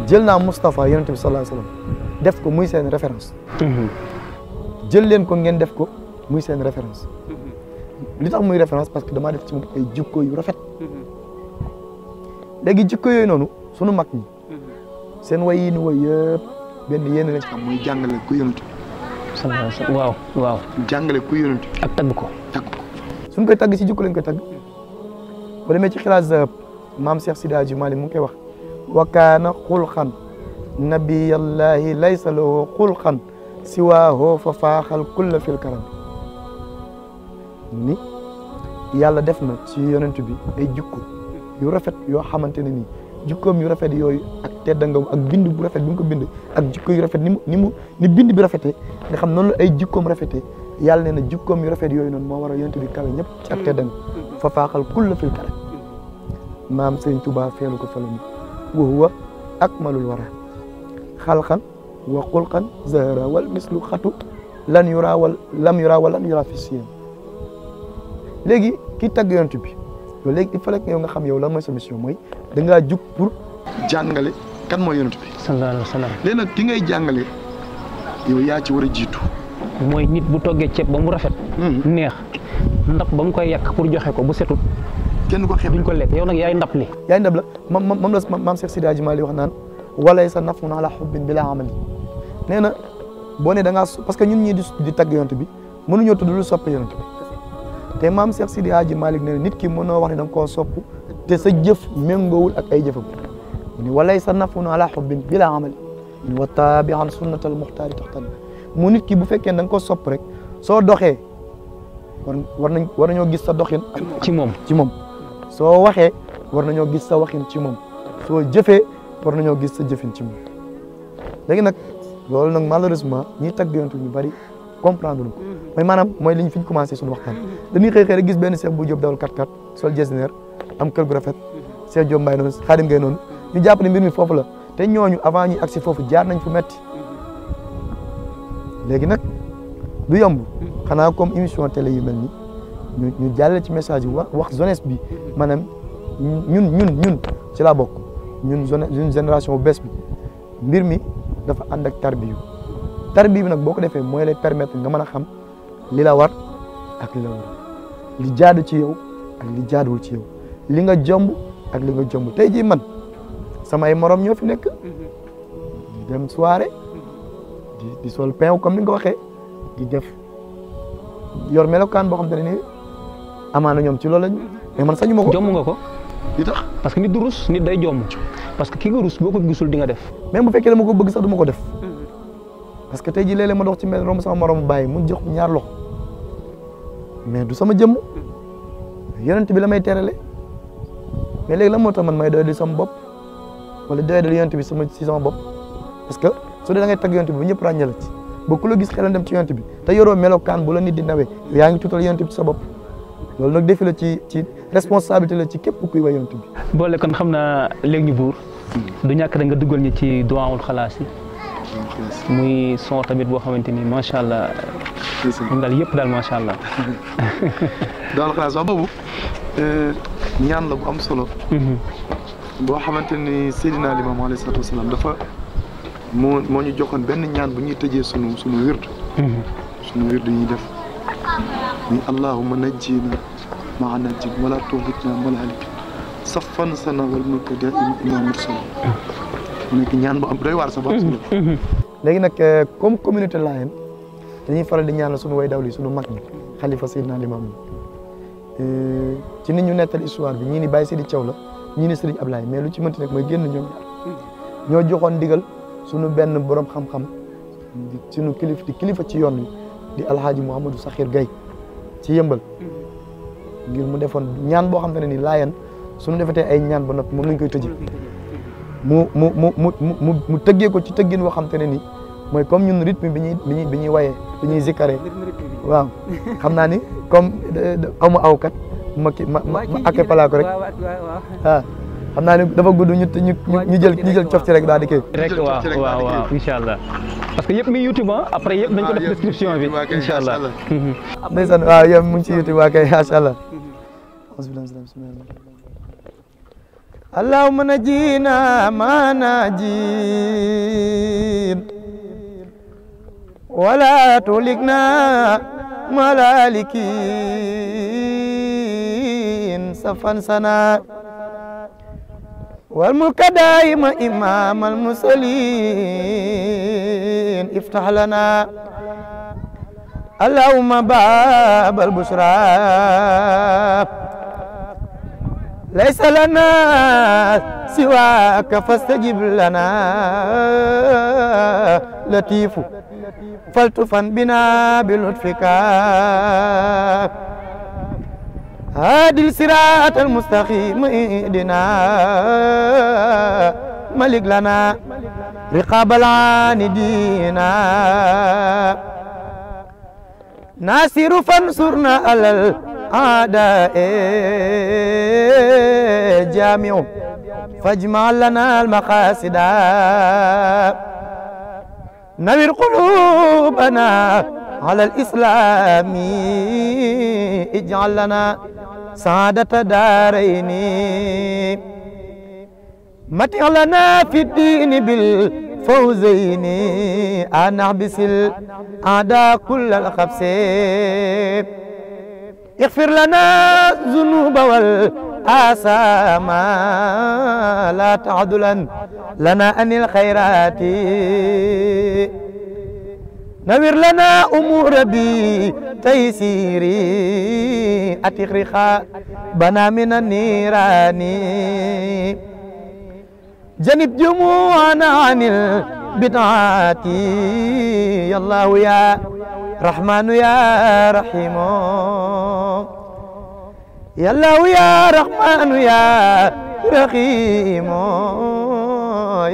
jël naa Moustapha yonent bi sallallahu alayhi wasallam def ko muy seen référence jël leen ko ngeen def ko muy seen référence li tax muy référence parce que damaa def ci moom ay jikko yu rafet léegi jikko yooyu noonu sunu mag ñi seen way yi ni way yëpp benn yéen lañ xam mooy jàngale ku yonent bi waaw jàngale ku yonent bi ak tagg ko suñ koy tagg si jikko lañ koy tagg ba demee ci xilaas zahab maam Cheikh Sidi Hadji Malick mu ngi koy wax wa kaana xulxan nabiyallahi laysa lahu xulxan siwaahu fa faaxal kulla fil karam ni yàlla def na ci yonent bi ay jikko yu rafet yoo xamante ne nii jikkoom yu rafet yooyu ak teddangam ak bind bu rafet bi mu ko bind ak jikko yu rafet ni bind bi rafetee nga xam noonu la ay jikkoom rafetee yàlla nee na jikkoom yu rafet yooyu noonu moo war a yonent bi kawe ñëpp ci ak teddanga fa faaxal kulla fil karam maam Sëriñ Tuubaa feelu ko fala ni wa huwa akmalul wara xalqan wa xulqan zahra wal mislu xatu lan yura wal lam yura wal lan yura fi siyam léegi kii tagg yonent bi yow léegi il fallait que yow nga xam yow lan mooy sa mission mooy da ngaa jug pour jàngale kan mooy yonent bi sallallahu alayhi wa sallam léegi nag ki ngay jàngale yow yaa ci war a jiitu mooy nit bu toggee ceeb ba mu rafet neex ndab ba mu koy yàq pour joxe ko bu setut kenn ko xeeb duñ ko lekk yow nag yaay ndab li yaay ndab la moom la maam Cheikh Sidi Hadji Malick wax naan walay sa nafun ala hubbin bila amali nee na boo ne da ngaa parce que ñun ñii di tagg yonent bi mënuñoo tudd lu soppe yonent bi te maam Cheikh Sidi Hadji Malick nee na nit ki mënoo wax ne da nga koo sopp te sa jëf méngoowul ak ay jëfam ni walay sa nafun ala hubbin bila amali wa taabi'an sunnatal muxtaari taxtan mu nit ki bu fekkee da nga ko sopp rek soo doxee war nañoo gis sa doxin ci moom soo waxee war nañoo gis sa waxin ci moom soo jëfee war nañoo gis sa jëfin ci moom léegi nag loolu nag malheureusement ñiy tagg yonent ñu bari comprendre ko mooy maanaam mooy li ñu fi ñu commencé suñu waxtaan dañuy xëy rek gis benn Cheikh bu Diop dawal 4x4 sol jesner am kër gu rafet Cheikh Diop Mbaye noonu Xaadim Ngay noonu ñu jàpp ne mbir mi foofu la te ñooñu avant ñuy agsi foofu jaar nañ fu metti léegi nag du yomb xanaa comme émission télé yu mel ni ñu jàllale ci message bi wax jeunesse bi maanaam ñun ci laa bokk ñun génération bu bees bi mbir mi dafa ànd ak tarbiyu bi nag boo ko defee mooy lay permettre nga mën a xam li la war ak li la war li jaadu ci yow ak li jaaduwul ci yow li nga jomb ak li nga jomb tey jii man samay morom ñoo fi nekk di dem soirée di sol pain comme ni nga ko waxee di def yor melokaan boo xam te ne nii amaana ñoom ci loolu lañ mais man sañu ma ko. jomm nga ko. li tax parce que nit du rus nit day jomm parce que ki nga rus boo ko gisul di nga def. même bu fekkee dama ko bëgg sax du ma ko def parce que tey jii léeg-léeg ma dox ci mbedd romb sama morom bàyyi mu jox ñaar loxo mais du sama jëmm yonent bi la may terale mais léegi la moo tax man may doy di sama bopp wala doy di yonent bi si sama bopp parce que su dee da ngay tagg yonent bi ba ñëpp ràññee la ci ba ku la gis xelam dem ci yonent bi te yoroo melokaan bu la nit di nawee yaa ngi tuutal yonent bi ci sa bopp loolu nag defi la ci responsabilité la ci képp kuy way yonent bi. boole kon xam naa léegi ñu buur du ñàkk rek nga dugal ñu ci duwaawul xalaas yi muy son tamit boo xamante ni macha allah. moom daal yëpp daal macha allah. duwaawul xalaas wax boobu ñaan la bu am solo. boo xamante ni Seydina Limaamu alayhi salaatu wasalaam dafa moo ñu joxoon benn ñaan bu ñuy tëjee sunu wird. sunu wird ñuy def ni allahumma najjina maa najjin wala tuhlikna wala halik safan sana wal mulka daiman ila mursal mu nekk ñaan bu am doy waar sax ba am solo. léegi nag comme communauté Layène dañuy faral di ñaanal sunu way dawli sunu mag ñi xalifa Seydina Limaamu ci nit ñu nettal histoire bi ñii ni Baye Sidi Thiaw la ñii ni Serigne Ablaye mais lu ci mënti nekk mooy génn ñoom ñaar ñoo joxoon ndigal sunu benn borom xam-xam sunu kilifa ci yoon wi di alhaaji Mouhamadou Sakhir Gaye ci yëmbal ngir mu defoon ñaan boo xam te ne ni Layène suñu defetee ay ñaan ba noppi moom lañ koy tëjee mu tëggee ko ci tëggin boo xam te ne ni mooy comme ñun rythme bi ñuy wayee bi ñuy zikkaree waaw xam naa ni comme amu awkat ma acapella ko rek waaw xam naa ni dafa gudd ñu jël cof ci rek daal di kii rek waaw incha allah parce que yëpp mi YouTube après yëpp dañ ko def description bi incha allah ndeysaan waaw yëpp mu ngi ci YouTube waa kay macha allah allahumma najina ma najin wala tulikna malalikin safan sana والملك دائما إمام المرسلين افتح لنا اللهم باب البشرى ليس لنا سواك فاستجب لنا لطيف فالتفن بنا بلطفك هادي الصراط المستقيم اهدنا ملك لنا رقاب العاندين ناصر فانصرنا على الأعداء جامع فاجمع لنا المقاصد نوّر قلوبنا على الإسلام اجعل لنا سعادة دارين متع لنا في الدين بالفوزين أن نحبس الأعداء كل الخبث اغفر لنا الذنوب والآثام لا تعدلا لنا عن الخيرات نوّر لنا أمور بتيسيري أتق رقابنا من النيران جنب جموعنا عن البدعات يا الله يا رحمن يا رحيم يا الله يا رحمن يا رحيم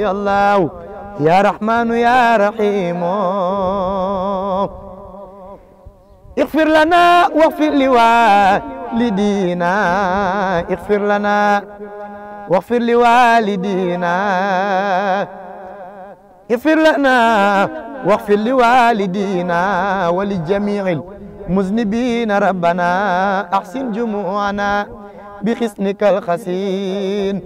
يا الله يا رحمن يا رحيم اغفر لنا واغفر لوالدينا اغفر لنا واغفر لوالدينا اغفر لنا واغفر لوالدينا ولجميع المذنبين ربنا احسن جموعنا بحسنك الحسين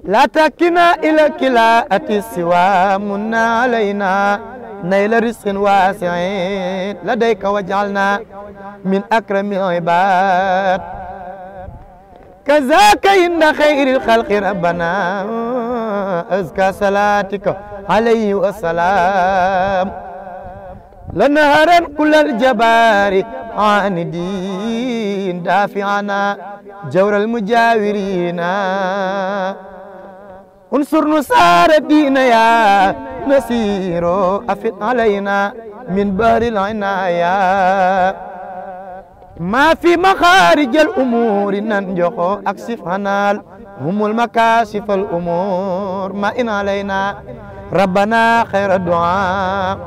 لا تكلنا إلى كلاءة السوى منا علينا نيل رزق واسع لديك واجعلنا من أكرم العباد كذاك إن خير الخلق ربنا أزكى صلاتك عليه والسلام لنهرا كل الجبار عاندين دافعنا جور المجاورين انصر نصار الدين يا نصير أفد علينا من بحر العناية ما في مخارج الأمور ننجح أكسف هنال هم المكاشف الأمور ما إن علينا ربنا خير الدعاء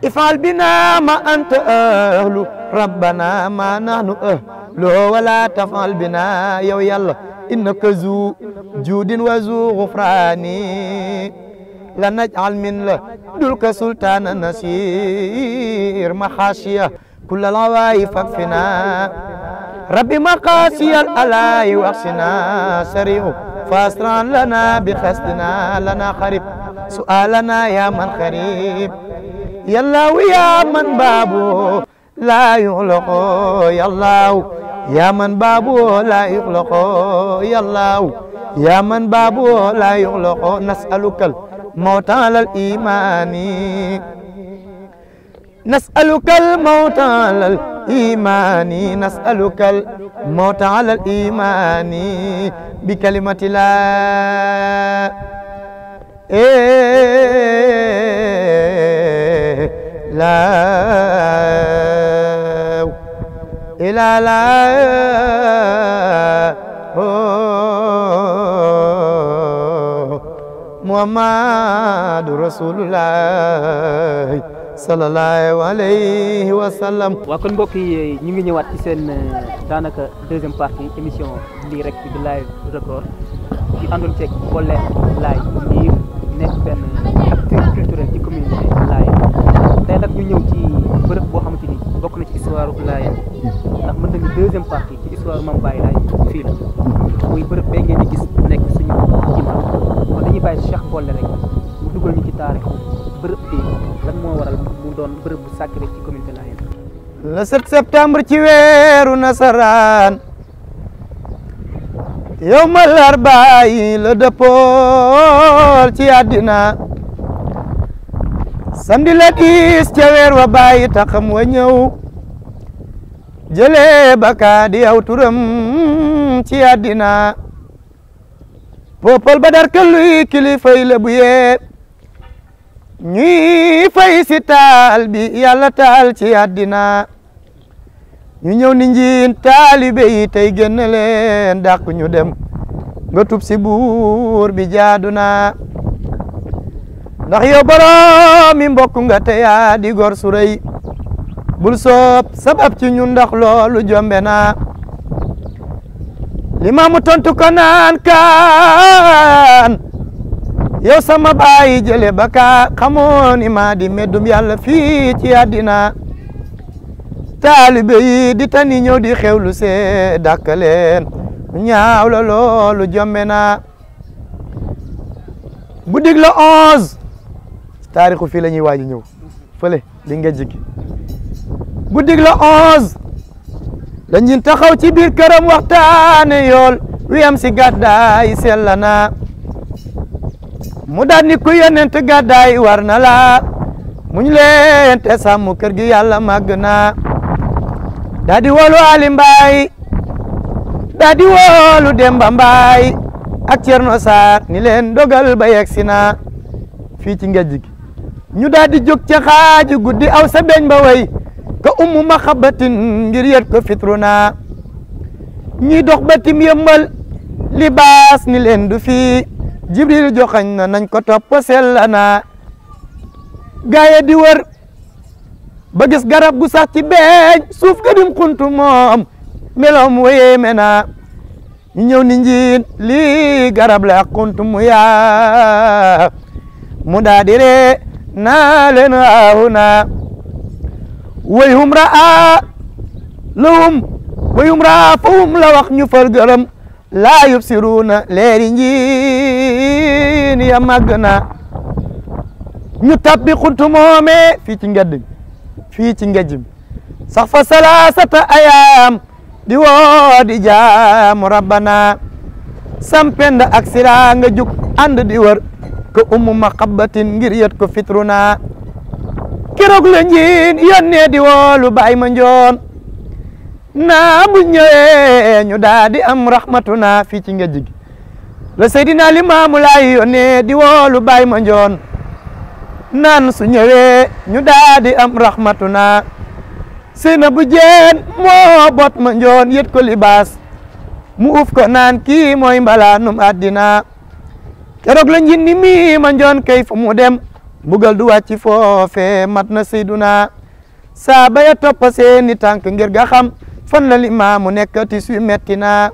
افعل بنا ما أنت أهل ربنا ما نحن أهله ولا تفعل بنا يا الله إنك ذو جود وذو غفران لنجعل من لدلك سلطانا نصير محاشية كل العوائف فاكفنا ربي مقاسي الألاء واقسنا سريع فاسرا لنا بخسدنا لنا خريب سؤالنا يا من خريب يا الله يا من بابه لا يغلق يا الله يا من بابه لا يغلق يا الله يا من بابه لا يغلق نسألك الموت على الإيمان نسألك الموت على الإيمان نسألك الموت على الإيمان بكلمة لا لا إلا لا محمد رسول الله sallallahu alayhi wa sallam. waa kon mbokk yi ñu ngi ñëwaat ci seen daanaka deuxième partie émission lii rek di live record ci àndoon ceeg Bollé Laye lii nekk benn acteur culturel ci communauté Laye tey nag ñu ñëw ci bërëb boo xamante ni bokk na ci histoire Laye ndax mën nañu deuxième partie ci histoire Mame Baye Laye fii la muy bërëb bee ngeen di gis nekk suñu ginnaaw kon dañuy bàyyi Cheikh Bollé rek mu dugal ñu ci taarix bërëb bi lan moo waral mu doon bërëb bu sacré ci communauté Layène. le 7 septembre ci weeru nasaraan yawmal arbaa'i la dëppool ci àddina samedi la diis ca weer wa bàyyi taxam wa ñëw jëlee baka di aw turam ci àddina popol badar këluy kilifay Lebu yee ñuy fay si taal bi yàlla taal ci àddina ñu ñëw ni njiin taalibe yi tey génn leen dàq ñu dem nga tub si buur bi jaadu na ndax yow borom mi mbokk nga te yaa di gor su rëy bul soob sabab ci ñun ndax loolu jombe na limaamu tontu ko naan kaan yow sama baay jële baka xamoon ni maa di meddum yàlla fii ci àddina taalibe yi di tani ñëw di xewlu see dàkkaleen ñaaw la loolu jombe na guddig la 11 taarixu fii la ñuy waaji ñëw fële di nga jigi guddig la 11 la ñin taxaw ci biir këram waxtaane yool wi am si gàddaay sella na mu daal ni ku yonent gàddaay war na la muñ leen te sàmm kër gi yàlla màgg na daa di woolu Ali Mbaay daa di woolu Demba Mbaay ak Cerno Saar ni leen dogal ba yegsi na fii ci ngejj gi ñu daal di jóg ca xaaji guddi aw sa beñ ba way ka ummu maxabatin ngir yet ko fitru na ñi dox batim yëmbal libaas ni leen du fii Jibril joxañ na nañ ko topp sella na gaaye di wër ba gis garab gu sax ci beeñ suuf ga dim xuntu moom meloom wéyéeme na ñu ñëw ni njiin lii garab la xuntu mu yaa mu daa di ree naa leen aahu na wayhum raa lahum wayhum raa fahum la wax ñu fal gërëm laa yubsiruuna leeri njiin ya màgg na ñu tabbi xuntu moome fii ci ngedd fii ci ngejjim sax fa salasata ayaam di woo di jaamu rabbana sampenda ak sira nga juk ànd di wër ko ummu maxabatin ngir yet ko fitruna keroog la njiin yónnee di woolu baay ma njoon naa bu ñëwee ñu daa di am rahmatuna fii ci ngejj gi la Seydina Limaamu Laay yónnee di woolu baay ma njoon naan su ñëwee ñu daa di am rahmatuna sina bu jeen moo bot ma njoon yet ko libaas mu uf ko naan kii mooy mbalaanum àddina keroog la njin ni mi ma njoon kay fu mu dem mbugal du wàcci foofe mat na Seyduna saaba ya toppa seeni tànk ngir ga xam fan la Limaamu nekk tis wi metti na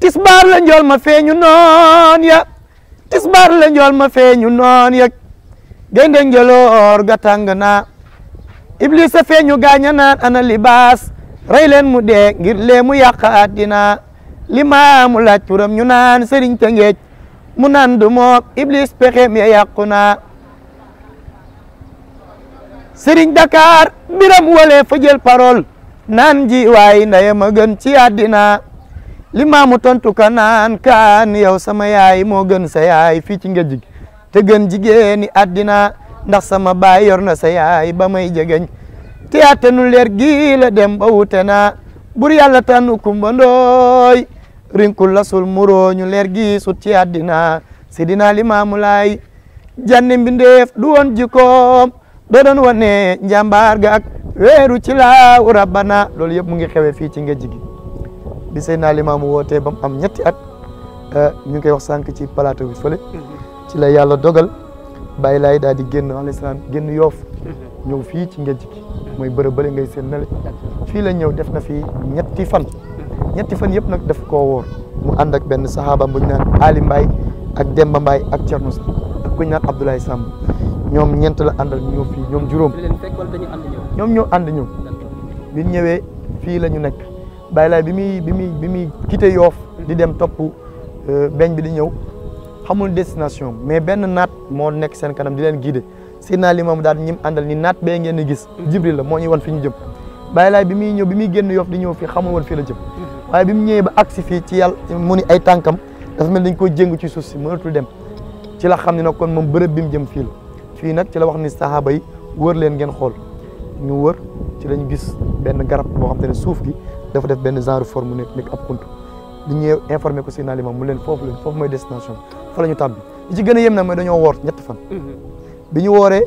tisbaar la njool ma feeñu noon ya tisbaar la njool ma feeñu noon ya gaynde ngeloor ga tàng na Iblis a feeñu gaaña naan ana libaas rey leen mu dee ngir lee mu yàq àddina Limaamu laaj turam ñu naan sëriñ Tëngéej mu naan du mook Iblis pexeem ya yàqu na sëriñ Dakar biram wale fa jël parole naan ji waay ndaye ma gën ci àddina Limaamu tontu ka naan kaan yow sama yaay moo gën sa yaay fii ci ngejj gi te gën jigéeni àddina ndax sama baay yor na sa yaay ba may jegeñ te attanu leer gi la dem ba wute na bur yàlla tànn kumba ndooy rinkul la sul murooñu leer gi sut ci àddina Seydina Limaamu Laay janne mbindeef du woon jikoom doo doon wane njàmbaar ga ak weeru ci laaw rabbana loolu yëpp mu ngi xewe fii ci ngejj gi bi Seydina Limaamu wootee ba mu am ñetti at ñu ngi koy wax sànq ci plateau bi fële ci la yàlla dogal Baay Laay daal di génn alayhi salaam génn Yoof ñëw fii ci ngejj gi mooy bërëb bële ngay seen nale fii la ñëw def na fi ñetti fan yëpp nag daf koo wóor mu ànd ak benn sahaaba bu ñu naan Ali Mbaay ak Demba Mbaay ak Cerno Saar ak ku ñu naan Abdoulaye Samb ñoom ñeent la àndal ñëw fii ñoom juróom ñoom ñoo ànd ñëw bi ñëwee fii la ñu nekk Baay Laay bi muy quitté Yoof di dem topp beñ bi di ñëw xamul destination mais benn naat moo nekk seen kanam di leen guider Seydina Limaamu daal ñim àndal ni naat bee ngeen di gis Jibril la moo ñuy wan fi ñu jëm Baay Laay bi muy génn Yoof di ñëw fii xamul woon fii la jëm waaye bi mu ñëwee ba agsi fii ci yàlla mu ni ay tànkam dafa mel dañ ko jéng ci suuf si mënatul dem ci la xam ne nag kon moom bërëb bi mu jëm fii la fii nag ci la wax ni sahaaba yi wër leen ngeen xool ñu wër ci lañ gis benn garab boo xam te ne suuf gi dafa def benn genre forme nekk ab xunt di ñëw informé ko Seydina Limaamu mu leen foofu mooy destination fa la ñu tàbbi li ci gën a yem nag mooy dañoo woor ñetti fan bi ñu wooree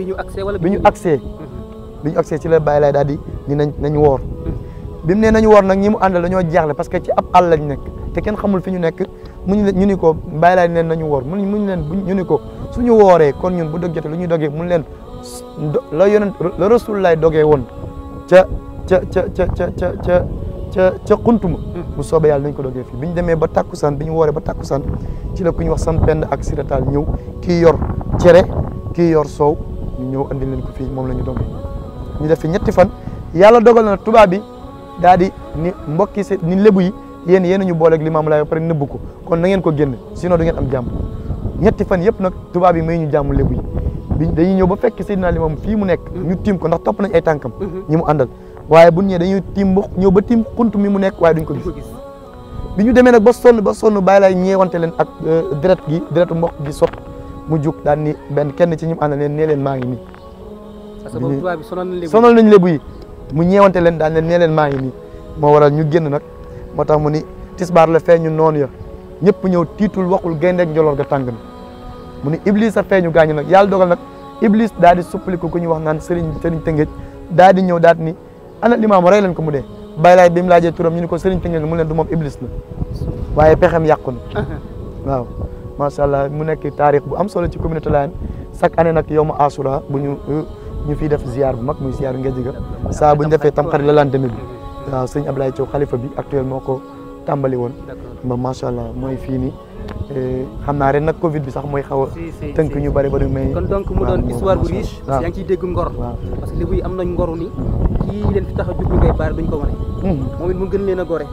bi ñu accès ci la bàyyi laay daal di ni nañ woor bi mu ne nañu woor nag ñi mu àndal dañoo jaaxle parce que ci ab àll lañ nekk te kenn xamul fi ñu nekk ñu ni ko bàyyi laay neen nañu woor muñu leen ñu ni ko suñu wooree kon ñun bu dog jotee lu ñuy dogee mun leen la yonent la Rasulullah dogee woon ca xuntuma bu soobee yàlla nañ ko dogee fii bi ñu demee ba takkusaan bi ñu wooree ba takkusaan ci la ku ñu wax sam pend ak siratal ñëw kii yor cere kii yor soow ñu ñëw andi leen ko fii moom la ñu dogee ñu def fi ñetti fan yàlla dogal na tubaab bi daal di ni mbokki ni lébu yi yéen ñu booleeg Limaamu Laay ba pare nëbb ko kon na ngeen ko génn sinon du ngeen am jàmm ñetti fan yëpp nag tubaab yi may ñu jàmm lébu yi dañuy ñëw ba fekk Seydina Limaamu fii mu nekk ñu tiim ko ndax topp nañ ay tànkam ñi mu àndal waaye bu ñëwee dañuy tiim ba ñëw ba tiim xunt mi mu nekk waaye duñ ko gis bi ñu demee nag ba sonn bàyyi laay ñeewante leen ak deretu mbokk gi sot mu jug daal ni kenn ci ñi mu àndal leen nee leen maa ngi nii parce que boobu tubaab bi sonal nañ lébu yi mu ñeewante leen daal ne nee leen maa ngi nii moo waral ñu génn nag moo tax mu ni tisbaar la feeñu noonu ya ñëpp ñëw tiitul waxul gaynde ak njoloor ga tàng na mu ni Iblis a feeñu gaañu nag yàlla dogal nag Iblis daal di suppaliku ku ñuy wax naan Serigne Tëngéej daal di ñëw daal ni ana Limaamu rey leen ko mu dee bàyyi laay bi mu laajee turam ñu ni ko Serigne Tëngéej mu leen du moom Iblis la waaye pexem yàqu na waaw macha allah mu nekk taarix bu am solo ci communauté Layène chaque année nag yow ma asura bu ñu fiy def ziar bu mag muy ziar Ngédiga saa bu ñu defee tam xarit la laan demee bi waaw sëñ Ablaye Thiaw xalifa bi actuellement ko tàmbali woon ba macha allah mooy fii nii xam naa ren nag Covid bi sax mooy xaw a tënk ñu bëri ba du may kon donc mu doon histoire bu riche parce que yaa ngi ciy dégg ngor parce que lébu yi am nañ ngoru ni kii leen fi tax a jug ñu ngay baar duñ ko wane moom it mu gën leen a gore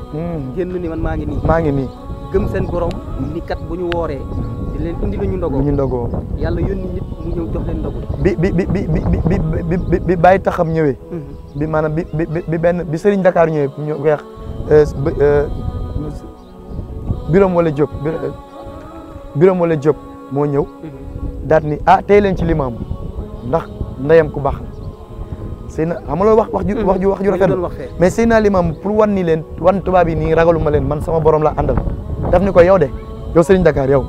génn ni man maa ngi nii gëm seen borom ni kat bu ñu wooree di leen indi lu ñu ndogoo yàlla yónni nit mu ñëw jox leen ndogu bi bàyyi taxam ñëwee bi maanaam bi Serigne Dakar ñëwee ñu weex Biram wala Diop moo ñëw daat ni tey leen ci Limaamu ndax ndeyam ku baax la Seydina xam nga loolu wax ju rafet mais Seydina Limaamu pour wan tubaab yi nii ragaluma leen man sama borom la àndal daf ni ko yow Serigne Dakar yow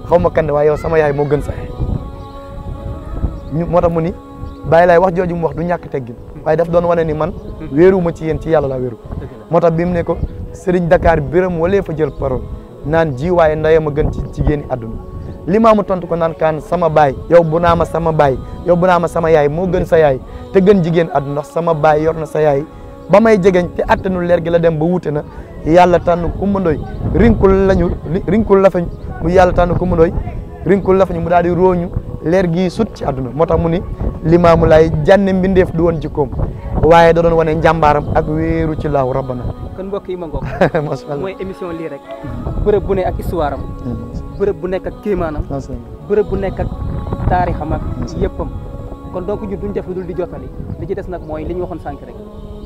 xaw ma kan waaye yow sama yaay moo gën sa moo tax mu ni bàyyi laay wax jooju mu wax du ñàkk teggin waaye daf doon wane ni man wéeruma ci yéen ci yàlla laa wéeru moo tax bi mu ne ko Serigne Dakar Biram walee fa jël parole naan ji waaye ndeyam a gën ci jigéeni àdduna Limaamu tontu ko naan kaan sama baay yow bu naa ma sama baay yow bu naa ma sama yaay moo gën sa yaay te gën jigéen àdduna ndax sama baay yor na sa yaay ba may jegeñ te attanu leer gi la dem ba wuute na yàlla tànn Kumba Ndoy rinkul lafañ mu yàlla tànn Kumba Ndoy rinkul lafañ mu daal di rooñu leer gi sut ci àdduna moo tax mu ni Limaamu Laay jànne mbindeef du woon jikkoom waaye da doon wane njàmbaaram ak wéeru ci laaw rabbana kon mbokk yi ma ngoog macha allah mooy émission lii rek bërëb bu ne ak histoire am bërëb bu nekk ak kéemaanam bërëb bu nekk ak taarixam ak yëppam kon donc ñun duñ def lu dul di jottali li ci des nag mooy li ñu waxoon sànq rek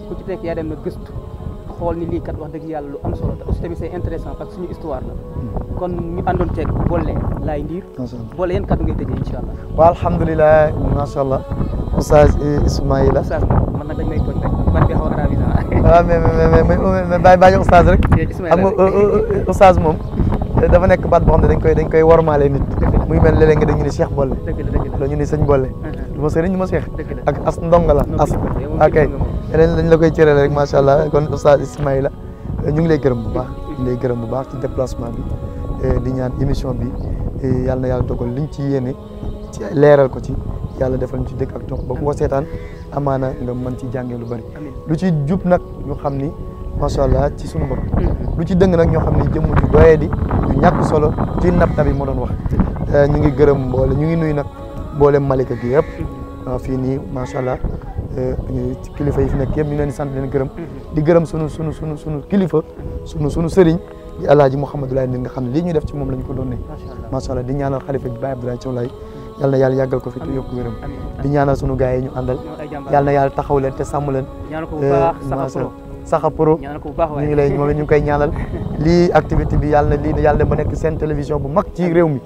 ku ci nekk yaa dem na gëstu xool ni lii kat wax dëgg yàlla lu am solo te aussi tamit c'est intéressant parce que suñu histoire la kon ñu àndoon ceeg Bollé Laye Ndir Bollé yéen kàddu ngay tëjee incha allah waaw alhamdulilah macha allah Oustaz Ismaïla Oustaz man nag dañ may tooñ rek ban bi xaw a ravi waaw mais bàyyi Oustaz rek xam nga Oustaz moom dafa nekk baat boo xam ne dañ koy wormaale nit muy mel léeg-léeg nga dañu ni Cheikh Bollé la ñu ni sëñ Bollé du ma sëriñ du ma Cheikh ak as ndonga la as ok yeneen dañ la koy cërale rek macha allah kon Oustaz Ismaïla ñu ngi lay gërëm bu baax ci déplacement bi di ñaan émission bi yàlla na yàlla dogal liñ ci yéene ci leeral ko ci yàlla defal ñu ci dëkk ak topp ba ku ko seetaan amaana nga mën ci jàngee lu bari lu ci jub nag ñu xam ni macha allah ci suñu bopp lu ci dëng nag ñoo xam ni jëmm ju doyee di ñu ñàkk solo ci napta bi moo doon wax ñu ngi gërëm mboole ñu ngi nuyu nag mboole Malika gi yëpp fii nii macha allah kilifa yi fi nekk yëpp ñu leen di sant leen gërëm di gërëm sunu kilifa sunu sëriñ di Alaaji Mouhamadou Laye nga xam ne lii ñu def ci moom lañ ko doon ne macha allah di ñaanal xalifa bi Baye Abdoulaye Thiaw Laye yal na yàlla yàggal ko fi te yokk wéram di ñaanal sunu gaay yi ñu àndal yal na yàlla taxaw leen te sàmm leen Saxa Pro ñaanal ko bu baax ñu waaye ngi lay moom ñu ngi koy ñaanal lii activité bi yàlla dem ba nekk seen télévision bu mag ci réew mi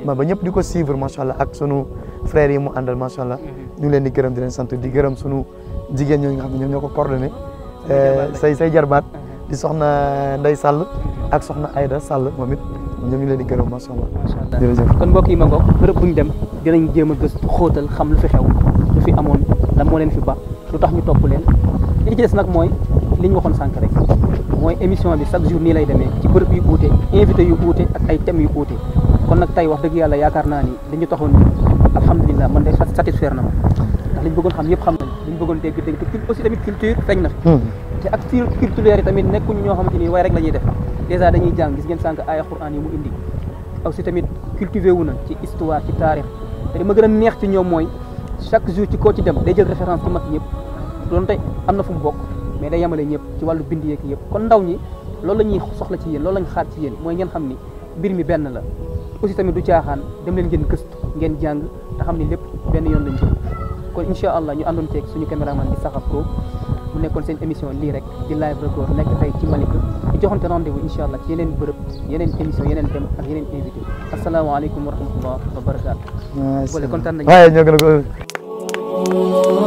ba ñëpp di ko suivre macha allah ak sunu frères yi mu àndal macha allah ñu ngi leen di gërëm di leen sant di gërëm sunu jigéen ñooñu nga xam ne ñoom ñoo ko coordonné say jarbaat di soxna Ndey Sall ak soxna Aïda Sall moom it ñoom ñu leen di gërëm macha allah. jërëjëf kon mbokk yi ma ngoog bërëb bu ñu dem dinañ jéem a gëstu xóotal xam lu fi xew lu fi amoon lan moo leen fi ba lu tax ñu topp leen li ci des nag mooy li ñu waxoon sànq rek mooy émission bi chaque jour nii lay demee ci bërëb yu uute invité yu uute ak ay thèmes yu uute kon nag tey wax dëgg yàlla yaakaar naa ni li ñu taxoon alhamdulilah man de satisfaire na ma ndax li ñu bëggoon xam yëpp xam nañ li ñu bëggoon dégg te aussi tamit culture feeñ na fi te ak culturel yi tamit nekkuñu ñoo xamante ni way rek la ñuy def dèjà dañuy jàng gis ngeen sànq aaya Qur'an yi mu indi aussi tamit cultivé wu na ci histoire ci taarix te li ma gën a neex ci ñoom mooy chaque jour ci koo ci dem day jël référence ci mag ñëpp doon tey am na fu mu bokk mais day yemale ñëpp ci wàllu bind yeeg yëpp kon ndaw ñi loolu la ñuy soxla ci yéen loolu la ñu xaar ci yéen mooy ngeen xam ni mbir mi benn la aussi tamit du caaxaan dem leen ngeen gëstu ngeen jàng te xam ni lépp benn yoon lañ jëm kon incha allah ñu àndoon ceeg suñu caméraman bi Saxa Pro mu nekkoon seen émission lii rek di live record nekk tey ci Malika di joxante rendez-vous incha allah ci yeneen bërëb yeneen émission yeneen thème ak yeneen invité asalaamaaleykum wa rahmatullah wa barakaatu. waaye ñoo gën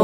a